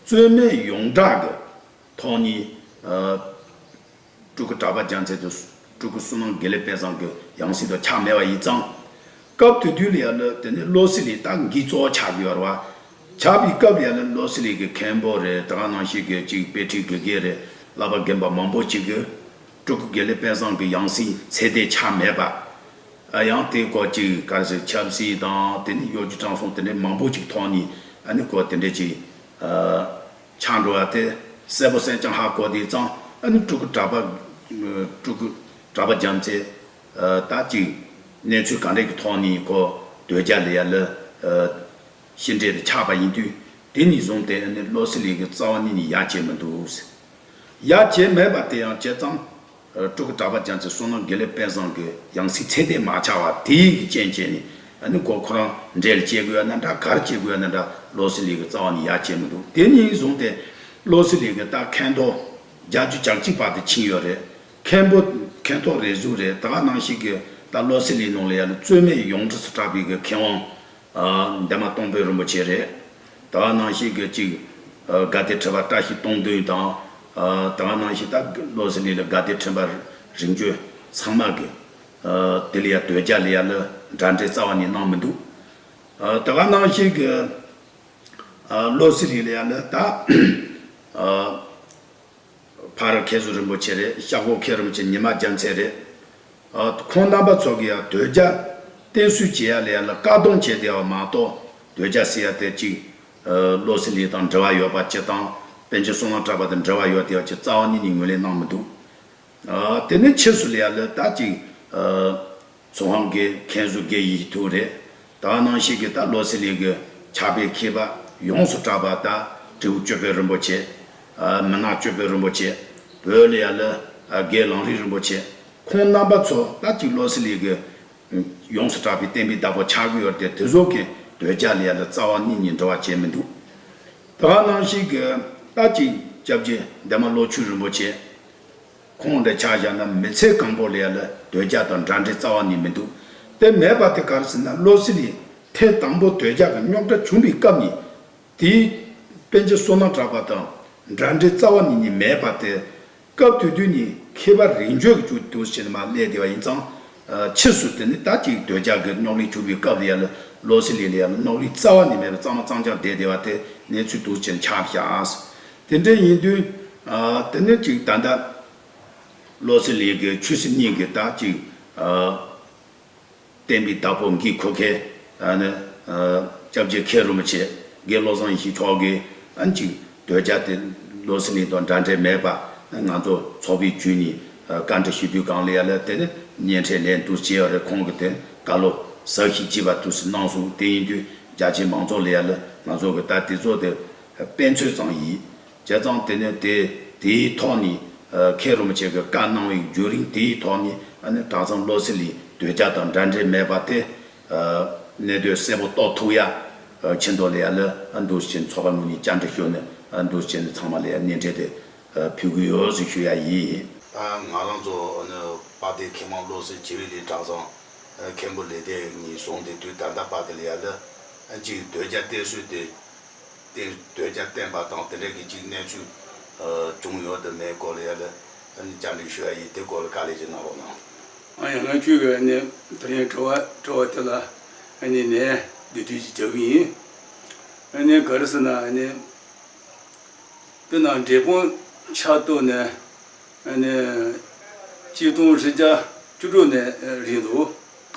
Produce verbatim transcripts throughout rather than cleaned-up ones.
རྩོད་མེད་ཡོངས་གྲགས་ཀྱི་ཐོག་ནས་ཨ། སྤྲུལ་སྐུ་གྲགས་པ་རྒྱལ་མཚན་དང་སྤྲུལ་སྐུ་བསོད་ནམས་དགེ་ལེགས་དཔལ་བཟང་གི་ཡང་སྲིད་དུ་ཆགས་མེད་པ་ཡིན་ཙང་། སྐབས་དེ་དུས་ལ་ཡ་ལ་དེ་ནས་བློ་གསལ་གླིང་ད་འགོ་གཙོ་བོ་ཆགས་ཀྱི་ཡོད་རེད་བ། ཆགས་པའི་སྐབས་ལ་ཡ་ལ་བློ་གསལ་གླིང་གི་མཁན་པོ་རེད། དེ་ག་ནང་བཞིན་གྱི་ཅིག་དཔེ་ཁྲིད་དགེ་རྒན་རེད། བསླབ་པ་རྒན་པ་མང་པོ་ཅིག་གིས་སྤྲུལ་སྐུ་དགེ་ལེགས་དཔལ་བཟང་གི་ཡང་སྲིད་ཚད་ལྡན་ཆགས་མེད་པ། ཨ། ཡང་དེ་སྐོར་ཅིག་ག་རེ་ཟེར། ཆབ་སྲིད་དང་དེ་ནས་གཡོ་སྒྱུ་དྲང་སྲོང་དེ་འདྲའི་མང་པོ་ཅིག་ཐོག་ནས་ཨ་ནི་སྐོར་དེ་འདྲའི་ཅིག་ཨ། ཆགས་འགྲོ་བ་དེ་གསལ་པོ་གསལ་རྐྱང་ཧ་གོ་དུས་ཙང་། ཨ་ནི་སྤྲུལ་སྐུ་གྲགས་པ། སྤྲུལ་སྐུ་གྲགས་པ་རྒྱལ་མཚན། ཨ། ད་ཅིག་གནས་ཚུལ་ག་འདྲ་གི་ཐོག་ནས་ཁོ་དོལ་རྒྱལ་ལ་ཡ་ལ་ཨ། ཕྱི་འབྲེལ་དུ་ཆགས་པ་ཡིན་དུས། དེ་ནས་བཟུང་སྟེ་ཨ་ནི་བློ་གསལ་གླིང་གི་རྩ་བ་ཉིད་ནས་ཡ་བྱེད་མི་འདུག་ཟེར། ཡ་བྱེད་མེད་པ་དེ་ཡང་བྱས་ཙང་། ཨ། སྤྲུལ་སྐུ་གྲགས་པ་རྒྱལ་མཚན་བསོད་ནམས་དགེ་ལེགས་དཔལ་བཟང་གི་ཡང་སྲིད་ཚད་ལྡན་མ་ཆགས་པ་དེའི་རྐྱེན་བྱས་ནས། ཨ་ནི་ཁོ་ཁོ་རང་འབྲེལ་བྱེད་དགོས་ཡ་ན་འདྲ། ག་རེ་བྱེད་དགོས་ཡ་ན་འདྲ། བློ་གསལ་གླིང་གི་རྩ་བ་ནས་ཡ་བྱེད་མི་འདུག་དེ་ནས་བཟུང་སྟེ་བློ་གསལ་གླིང་གི་ད་མཁན་ཐོག་བརྒྱད་ཅུ་གྱ་གཅིག་པ་དེ་ཕྱིན་ཡོད་རེད། མཁན་པོ་མཁན་ཐོག་རེ་ཟུང་རེད། དེ་ག་ནང་བཞིན་གྱི་ད་བློ་གསལ་གླིང་ནང་ལ་ཡ་ལ་རྩོད་མེད་ཡོངས་གྲགས་སུ་གྲགས་པའི་གི་མཁས་དབང་། ཨ། འདན་མ་སྟོང་དཔོན་རིན་པོ་ཆེ་རེད། དེ་ག་ནང་བཞིན་གྱི་ཅིག་ཨ། དགའ་ལྡན་ཁྲི་པ་བཀྲ་ཤིས་སྟོང་བདུན་དང་། ཨ། དེ་ག་ནང་བཞིན་ད་བློ་གསལ་གླིང་ལ་དགའ་ལྡན་ཁྲི་པ་རིམ་བྱོན་ཚང་མ་གིས། ཨ། དེ་ལ་ཡ་དོལ་རྒྱལ་ལ་ཡ་ལ་འདྲ་འབྲེལ་རྩ་བ་ནས་གནང་མི་འདུག་ཨ། དེ་ག་ནང་བཞིན་གྱི། ཨ། བློ་གསལ་གླིང་ལ་ཡ་ལ་ད། ཨ། ཕ་ར་མཁན་ཟུར་རིན་པོ་ཆེ་རེད། ཤར་ཁོག་མཁན་རིན་པོ་ཆེ། ཉི་མ་རྒྱལ་མཚན་རེད། ཨ། ཁོང་རྣམ་པ་ཚོ་གིས་ཡང་དོལ་རྒྱལ་བསྟེན་གསོལ་བྱེད་ཡ་ལ་ཡ་ལ་བཀག་སྡོམ་བྱས་བསྡད་པ་མ་གཏོགས། དོལ་རྒྱལ་ཟེར་ཡ་དེ་གཅིག་ཨ། བློ་གསལ་གླིང་དང་འབྲེལ་བ་ཡོད་པ་ཅིག་དང་། པཎ་ཆེན་བསོད་ནམས་གྲགས་པ་དང་འབྲེལ་བ་ཡོད་བསྡད་པ་ཅིག་རྩ་བ་ཉིད་ནས་ངོས་ལེན་གནང་མི་འདུག་ཨ། དེ་ནས་ཕྱིས་སུ་ལ་ཡ་ལ་ད་ཅིག་ཨ། ཚོ་དབང་དགེ། མཁན་ཟུར་དགེ་ཡིད་ཐུབ་རེད། དེ་ག་ནང་བཞིན་གྱི་ད་བློ་གསལ་གླིང་གི་ཕྱག་དཔེ་མཁས་པ་ཡོངས་སུ་གྲགས་པ་ད་སྤྲེའུ་ཅོད་པན་རིན་པོ་ཆེ། ཨ། མི་ནག་ཅོད་པན་རིན་པོ་ཆེ། བོད་ལ་ཡ་ལ། ཨ། དགེ་ལང་རིང་རིན་པོ་ཆེ། ཁོང་རྣམ་པ་ཚོ་ད་ཅིག་བློ་གསལ་གླིང་གི་ཡོངས་སུ་གྲགས་པའི་བསྟན་པའི་བདག་པོ་ཆགས་ཀྱི་ཡོད་རེད་དེ། དེ་ཚོ་གིས་དོལ་རྒྱལ་ལ་ཡ་ལ་རྩ་བ་ཉིད་ནས་འབྲེལ་བ་བྱས་མི་འདུག་དེ་ག་ནང་བཞིན་གྱི་ད་ཅིག་སྐྱབས་རྗེ་འདན་མ་བློ་ཆོས་རིན་པོ་ཆེ། ཁོང་འདྲ་ཆ་བཞག་ན་མི་ཚེ་གང་པོ་ལ་ཡ་ལ་དོལ་རྒྱལ་དང་འདྲ་འབྲེལ་རྩ་བ་ནས་མི་འདུག་དེ་མེད་པ་དེ་ག་རེ་ཟེར་ན། བློ་གསལ་གླིང་ཐེངས་དང་པོ་དོལ་རྒྱལ་གྱི་རྙོག་དྲ་བྱུང་བའི་སྐབས་ནས། དེའི་པཎ་ཆེན་བསོད་ནམས་གྲགས་པ་དང་འདྲ་འབྲེལ་རྩ་བ་ཉིད་ནས་མེད་པ་དེ། སྐབས་དེ་དུས་ནས་མཁས་པ་རིམ་བྱོན་གྱིས་ཅིག་འདུག་སེ་བྱས་ནས་མར་སླེབས་བསྡད་པ་ཡིན་ཙང་། ཨ། ཕྱིས་སུ་དེ་ནི་ད་ཅིག་དོལ་རྒྱལ་གྱི་རྙོག་གླེང་བྱུང་བའི་སྐབས་ལ་ཡ་ལ་བློ་གསལ་གླིང་ལ་ཡ་ལ་རྙོག་གླེང་རྩ་བ་ནས་མེད་པ། གཙང་མ་གཙང་རྐྱང་བསྡད་བསྡད་པ་དེ་གནས་ཚུལ་འདུག་སེ་བྱས་ནས་ཆགས་བཞག་དེ་འདྲ་ཡིན་དུས། ཨ། དེ་ནི་ཅིག་ད་ལྟ་བློ་གསལ་གླིང་གི་ཆོས་སྲིད་གཉིས་ཀྱི་ད་ཅིག་ཨ། བསྟན་པའི་བདག་པོ་འགན་འཁུར་མཁན། ཨ་ནི། ཨ། སྐྱབས་རྗེ་མཁན་རིན་པོ་ཆེ་དགེ་བློ་བཟང་ཡེ་ཤེས་མཆོག་གིས། ཨ། ཅིག་དོལ་རྒྱལ་དེ་བློ་གསལ་གླིང་དང་འདྲ་འབྲེལ་མེད་པ། ང་ཚོ་ཚོགས་པའི་བརྒྱུད་ནས། ཨ། བཀའ་འདྲི་ཞུ་དུས་སྒང་ལ་ཡ་ལ་དེ་ནི་སྙན་འཕྲིན་ལན་འདུག་སེ་བྱས་ཡོད་རེད། ཁོང་གིས་དེ་བཀའ་སློབ་ཟབ་ཞིང་རྒྱས་པ་འདུག་སེ་གནང་སོང་། དེ་ཡིན་དུས་རྒྱ་ཆེའི་མང་ཚོགས་ལ་ཡ་ལ་ང་ཚོ་གི་ད་དེ་ཚོ་དེ་དཔེ་མཚོན་ཙམ་ཡིན། བྱས་ཙང་དེ་ནས་དེ་དེའི་ཐོག་ནས། ཨ། མཁན་རིན་པོ་ཆེ་གིས་བཀའ་གནང་བའི་བརྒྱུད་རིམ་དེའི་ཐོག་ནས། ཨ་ནི་གྲྭ་ཚང་བློ་གསལ་གླིང་དོལ་རྒྱལ་དང་འདྲ་འབྲེལ་མེད་པ་དེ། ཨ། གནད་དོན་གསལ་པོ་རྟོགས་ཐུབ་ཡ། ཨ། ཆེད་དུ་ལ་ཡ་ལ། ཨ། འདུག་སེ་ཚོགས་པ་ངོས་ནས་བཅར་འདྲི་ཞུས་ནས། ཨ། འདུག་སེ་ཚང་མ་ལ་ཡ་སྙན་འཕྲིན་དེ། ཨ། ཕུལ་གྱི་ཡོད་ཟེར་ཞུ་ཡ་ཡིན། ཨ། ང་རང་ཚོ་ཨ་ནི་དཔལ་ལྡན་མཁས་མང་བློ་གསལ་བྱེ་བའི་གླིང་གྲྭ་ཚང་། ཨ། མཁན་པོ་ལེགས་ལྡན་ནས་བཟུང་སྟེ་དུས་ད་ལྟ་བར་དུ་ལ་ཡ་ལ། ཨ། གཅིག་དོལ་རྒྱལ་བསྟེན་གསོལ་དེ། དེ་དོལ་རྒྱལ་བསྟེན་པ་དང་དེ་འདྲ་གི་ཅིག་གནས་ཚུལ། ཨ། བྱུང་ཡོད་དམ་མེད་སྐོར་ལ་ཡ་ལ། ཨ་ནི་བཅར་འདྲི་ཞུ་ཡ་ཡིན། དེ་སྐོར་ལ་བཀའ་ལན་ཅིག་གནང་རོགས་གནང་། ཨ་ཡ། ང་ཁྱོད་ཀྱི་ཨ་ནི་དེ་རིང་དྲི་བ་དྲི་བ་དེ་ལ་ཨ་ནི་ནས་བསྡུས་བསྡུས་ཅིག་རྒྱག་གི་ཡིན། ཨ་ནི་ག་རེ་ཟེར་ན། ཨ་ནི་དཔེར་ན་འབྲས་སྤུངས་ཆགས་གཏོར་ནས། ཨ་ནི་གཅིག་སྟོང་དྲུག་བརྒྱ་བཅུ་དྲུག་ནས་རེད་འདུག་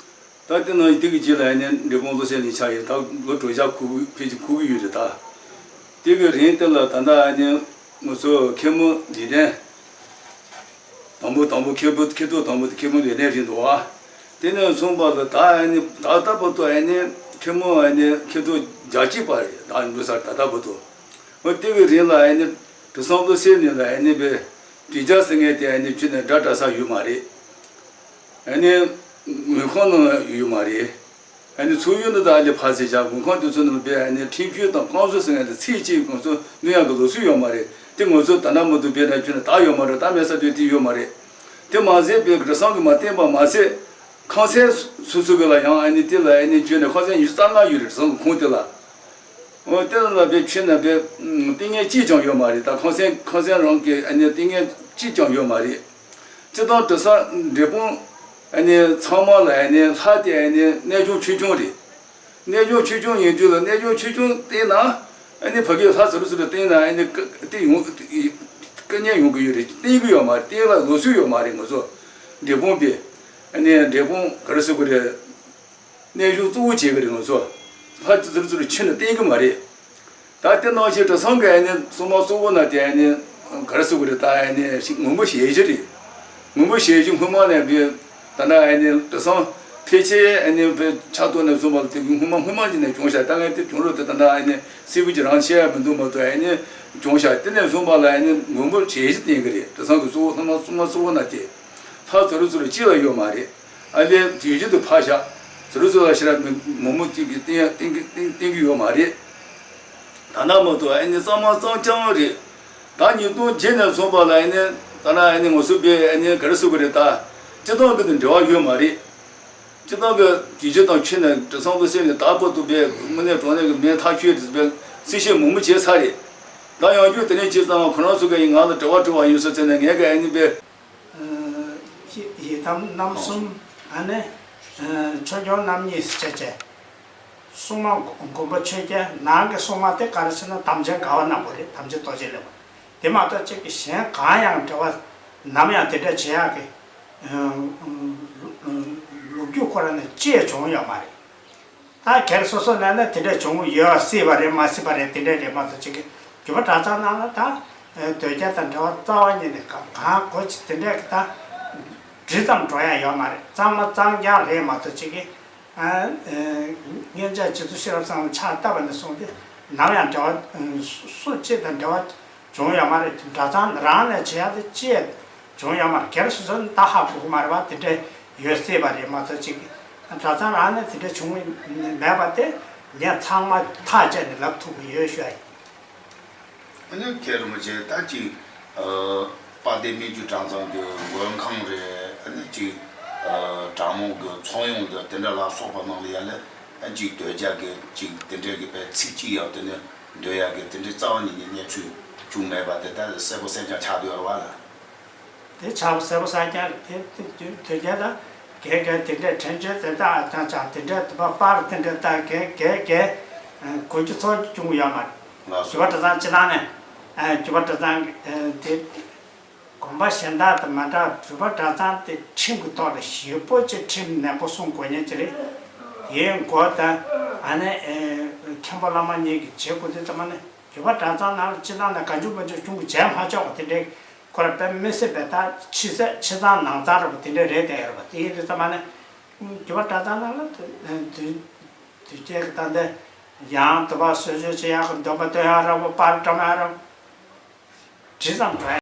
ད་དེ་ནང་དེ་གི་རྗེས་ལ་ཨ་ནི་འབྲས་སྤུངས་བློ་གསལ་གླིང་ཆགས་ཡོད། ད་ལོ་དྲུག་བརྒྱ་འཁོར་གྱི། ཕལ་ཆེར་འཁོར་གྱི་ཡོད་རེད། ད་དེ་གི་རིང་དེ་ལ་ད་ལྟ་ཨ་ནི་ང་ཚོ་མཁན་པོ་ལེགས་ལྡན། དང་པོ་དང་པོ་མཁན་པོ། མཁན་ཐོག་དང་པོ་དེ་མཁན་པོ་ལེགས་ལྡན་རེད་འདུག་བ། དེ་ནས་བཟུང་བ་ལ་ད་ཨ་ནི་ད་ལྟ་བར་དུ་ཨ་ནི་མཁན་པོ་ཨ་ནི་མཁན་ཐོག་བརྒྱད་ཅུ་པ་རེད། ད་འདུག་སར་ད་ལྟ་བར་དུ། འོ་དེ་གི་རིང་ལ་ཨ་ནི་གྲྭ་ཚང་བློ་གསལ་གླིང་ལ་ཨ་ནི་དཔེ་དོལ་རྒྱལ་ཟེར་མཁན་དེ་ཨ་ནི་ཁྱོན་ནས་སྒྲ་བསྒྲགས་ས་ཡོད་མ་རེད། ཨ་ནི་ངོས་ཁང་ནང་ཡོད་མ་རེད། ཨ་ནི་ཚོགས་ཡུལ་ནང་ད་ཨ་ནི་ཕར་ཟེར་བཞག་ངོས་ཁང་དེ་ཚོ་ནང་དཔེ་ཨ་ནི་ཁྲིམས་གཅོད་དང་བསྐང་གསོ་ཟེར་མཁན་དེ་ཚིག་གཅིག་ང་ཚོ་གནོན་ཡག་གི་ལུགས་སྲོལ་ཡོད་མ་རེད། དེ་ང་ཚོ་ད་ལྟ་མ་གཏོགས་དཔེར་ན་ཁྱོན་ནས་ད་ཡོད་མ་རེད། ད་མེད་ས་དེ་དེ་ཡོད་མ་རེད། དེ་མ་ཟད་དཔེ་གྲྭ་ཚང་གིས་མ་བསྟན་པ་མ་ཟད། ཁང་ཚན་སོ་སོ་གི་ལ་ཡང་ཨ་ནི་དེ་ལ་ཨ་ནི་ཁྱོན་ནས་ཁང་ཚན་ཉི་ཤུ་རྩ་ལྔ་ཡོད་རེད། གྲྭ་ཚང་གི་ཁོངས་དེ་ལ། འོ་དེ་ལ་བའི་ཕྱི་ན་བའི་ཏིང་ངེ་གཅིག་ཀྱང་ཡོད་མ་རེད། ད་ཁང་སེང་ཁང་སེང་རང་གི་ཨ་ནི་ཏིང་ངེ་གཅིག་ཀྱང་ཡོད་མ་རེད། སྤྱི་བཏང་དུ་ས་འབྲས་སྤུངས་ཨ་ནི་ཚང་མ་ལ་ཨ་ནི་ལྷ་དེ་ཨ་ནི་གནས་ཆུང་ཆོས་སྐྱོང་རེད། གནས་ཆུང་ཆོས་སྐྱོང་ཡིན་དུས་ལ་གནས་ཆུང་ཆོས་སྐྱོང་བསྟེན་ན་ཨ་ནི་ཕ་གིའི་ལྷ་ཟུར་ཟུར་བསྟེན་ན་ཨ་ནི་དཀའ་དེ་ཡོང་དཀའ་ངལ་ཡོང་གི་ཡོད་རེད། བསྟེན་གི་ཡོད་མ་རེད། བསྟེན་ལ་ལོ་སུ་ཡོད་མ་རེད། ང་ཚོ་འབྲས་སྤུངས་པའི་ཨ་ནི་འབྲས་སྤུངས་ག་རེ་ཟེར་དགོས་རེད། གནས་གཞུང་གཙོ་བོ་བྱེད་ཀྱི་རེད། ང་ཚོ་ཕར་ཚུར་ཚུར་ཕྱིན་ནས་བསྟེན་གྱི་མ་རེད། ད་དེ་ནང་བཞིན་གྲྭ་ཚང་གི་ཨ་ནི་སྲུང་མ་གཙོ་བོ་ན་དེ་ཨ་ནི་ག་རེ་ཟེར་དགོས་རེད། ད་ཨ་ནི་ཞིག་མགོན་པོ་ཞལ་བཞི་རེད། མགོན་པོ་ཞལ་བཞི་སྔོན་མ་ནས་བི་ད་ན་ཨ་ནི་གྲྭ་ཚང་ཕལ་ཆེར་ཨ་ནི་བི་ཆགས་ཐོག་ནས་བཟུང་བ་ལ་དེ་སྔོན་མ་སྔོན་མ་ཅིག་ནས་བྱུང་ཤག་ད་ངས་དེ་བྱུང་རོགས་དེ་ད་ན་ཨ་ནི་སྲིད་བུ་ཅིག་རང་ཆེ་ཡ་མི་འདུག་མ་གཏོགས་ཨ་ནི་བྱུང་ཤག་དེ་ནས་བཟུང་བ་ལ་ཨ་ནི་མགོན་པོ་ཞལ་བཞི་བསྟེན་གྱི་རེད། གྲྭ་ཚང་གི་གཙོ་བོ་སྔོན་མ་སྲུང་མ་གཙོ་བོ་ན་དེ་ལྷ་ཚོ་རུ་ཚོ་རུ་གཅིག་ལ་ཡོད་མ་རེད། ཨ་ལས་དུས་རྒྱུན་དུ་ཕར་བཞག་ཟུར་ཟུར་ལ་ཞེ་དྲག་མི་མང་མོ་གཅིག་གིས་བསྟེན་བསྟེན་གི་བསྟེན་བསྟེན་གི་ཡོད་མ་རེད། ད་ནང་མ་གཏོགས་ཨ་ནི་གཙང་མ་གཙང་རྐྱང་རེད། ད་ཉིས་སྟོང་བརྒྱད་ནས་བཟུང་བ་ལ་ཨ་ནི་ད་ན་ཨ་ནི་ང་ཚོ་བས་ཨ་ནི་ག་རེ་ཟེར་དགོས་རེད། ད་སྤྱི་བཏང་གི་དང་འབྲེལ་བ་ཡོད་མ་རེད། སྤྱི་བཏང་གི་དུས་རྒྱུན་དང་ཁྱོན་ནས་གྲྭ་ཚང་དུ་སེམས་ནས་ད་བར་དུ་བས་དངོས་གནས་དྲང་གནས་ཀྱི་མེད་ཐག་ཆོད་རེད་བས་སྲི་ཞུ་མང་མོ་བྱས་ཚར་རེད། ད་ཡང་བསྐྱར་དེ་ནས་བྱས་ཙང་ཁོ་རང་ཚོ་གིས་ང་ལ་དྲི་བ་དྲི་བ་ཡིན་ས་བྱས་ནས་ངས་ག་ཨ་ནི་བས། ཡི་དམ་རྣམ་གསུམ། ཨ་ནི་ཆོས་སྐྱོང་རྣམ་གཉིས་སུ་བྱས་བྱས། སྲུང་མ་མགོན་པོ་ཆོས་རྒྱལ། ནང་གི་སྲུང་མ་དེ་ག་རེ་ཟེར་ན་དམ་ཅན་དགའ་བ་རྣམ་པོ་རེད། དམ་ཅན་རྡོ་རྗེ་ལེགས་པ། དེ་མ་གཏོགས་གཅིག་གི་གཞན་གང་ཡང་འབྲེལ་བ་ནམ་ཡང་དེ་འདྲ་བྱེད་ཡག་གི་ལོ་རྒྱུས་ཁོ་རང་ནས་ཅི་ཡང་བྱུང་ཡོད་མ་རེད། ད་སྒེར་སོ་སོ་ནང་ན་དེ་འདྲ་བྱུང་ཡོད་སྲིད་པ་རེད་མ་སྲིད་པ་རེད། དེ་འདྲ་རེད་མ་གཏོགས་གཅིག་གི་རྒྱུད་པ་གྲྭ་ཚང་ནང་ལ་ད་དོལ་རྒྱལ་དང་འབྲེལ་བ་རྩ་བ་ཉིད་ནས་གང་གང་གོ་ཅི་དེ་འདྲ་གི་ད་འདྲི་ཙམ་འགྲོ་ཡ་ཡོད་མ་རེད། གཙང་མ་གཙང་རྐྱང་རེད་མ་གཏོགས་གཅིག་གི་ཨ་ཨ་སྔོན་ཆད་རྗེ་བཙུན་ཤེས་རབ་ཚང་ལ་ཕྱག་བཏབ་པ་ནས་བཟུང་སྟེ་ནམ་ཡང་འབྲེལ་བ་སུ་གཅིག་དང་འབྲེལ་བ་བྱུང་ཡོད་མ་རེད། གྲྭ་ཚང་རང་ནས་བྱེད་ཡ་དེ་ཅི་ཡང་བྱུང་ཡོད་མ་རེད། སྒེར་སོ་སོ་ནས་ད་ཧ་གོ་གི་མ་རེད་པ། དེ་འདྲ་ཡོད་སྲིད་པ་རེད་མ་གཏོགས་གཅིག་གི་གྲྭ་ཚང་རང་ནས་དེ་འདྲ་བྱུང་མེད་པ་དེ་ངས་ཚང་མ་ཐག་བཅད་ནས་ལབ་ཐུབ་ཀྱི་ཡོད་ཞུ་ཡ་ཡིན། ཨ་ནི་མཁན་རིན་པོ་ཆེ་ད་ཅིག་ཨ་དཔལ་ལྡན་སྨན་བཅོས་གྲྭ་ཚང་གི་མགོན་ཁང་རེད། ཨ་ནི་ཅིག་ཨ་གྲྭ་མང་གི་ཚོགས་ཡོང་དུ་དེ་འདྲ་ལ་སོགས་པ་ནང་ལ་ཡ་ལ་ཨ་ཅིག་དོལ་རྒྱལ་གི་ཅིག་དེ་འདྲ་གི་པའི་ཚིག་གཅིག་ཡང་དེ་ནས་འདོད་ཡག་གི་དེ་འདྲའི་རྩ་བ་ཉིད་ནས་གནས་ཚུལ་བྱུང་མེད་པ་དེ་ལྟར་གསལ་པོ་གསལ་རྐྱང་ཆགས་བསྡད་ཡོད་རེད་བ་ལ། དེ་ཆགས་པ་གསལ་པོ་གསལ་རྐྱང་རེད། དེ་དེ་དོལ་རྒྱལ་དང་གལ་གལ་དེ་འདྲའི་དྲན་བརྗོད་དེ་དག་ཀྱང་ཀྱང་དེ་འདྲའི་དུ་བ་པར་དེ་འདྲའི་དག་གལ་གལ་གལ་གོ་རྒྱུ་ཚོར་རྒྱུ་བྱུང་ཡོད་མ་རེད། ལགས་སོ། རྒྱུད་པ་གྲྭ་ཚང་སྤྱི་བཏང་ནས་རྒྱུད་པ་གྲྭ་ཚང་དེ་དགོན་པ་གཞན་དག་དང་མ་འདྲ་བར་རྒྱུད་པ་གྲྭ་ཚང་དེ་ཁྲིམས་ཀྱི་ཐོག་ལ་ཞེ་པོ་ཅིག་ཁྲིམས་ནན་པོ་སྲུང་དགོས་ཉེན་ཅིག་རེད། དེའི་མགོ་དང་ཨ་ནི་མཁན་པོ་བླ་མ་གཉིས་ཀྱིས་བྱེད་དགོས་དུས་ཙམ་པ་ནི། རྒྱུད་པ་གྲྭ་ཚང་ནང་ལ་སྤྱི་བཏང་ནས་གང་བྱུང་མང་བྱུང་གཞུང་གི་བྱས་མ་ཆོག་པ་དེ་འདྲའི་ཁོ་ར་དཔེ་མི་སྲིད་པའི་ད་ཕྱི་ཚ་ཕྱི་གཙང་ནང་གཙང་རེད་པ། དེ་འདྲའི་རེད་བསྡད་ཡོད་རེད་པ། དེ་ཡིན་དུས་ཙམ་པ་ནས་རྒྱུད་པ་གྲྭ་ཚང་ནང་ལ་དུས་དུས་དུས་ཆེན་གྱི་ད་འདི་ཡང་དུ་བ་གསོལ་མཆོད་བྱེད་ཡག་གི་འདོན་པ་འདོན་ཡག་རེད་པ། པར་བཀྲམ་ཡག་རེད་པ། དྲི་ཙམ་འགྲོ་ཡག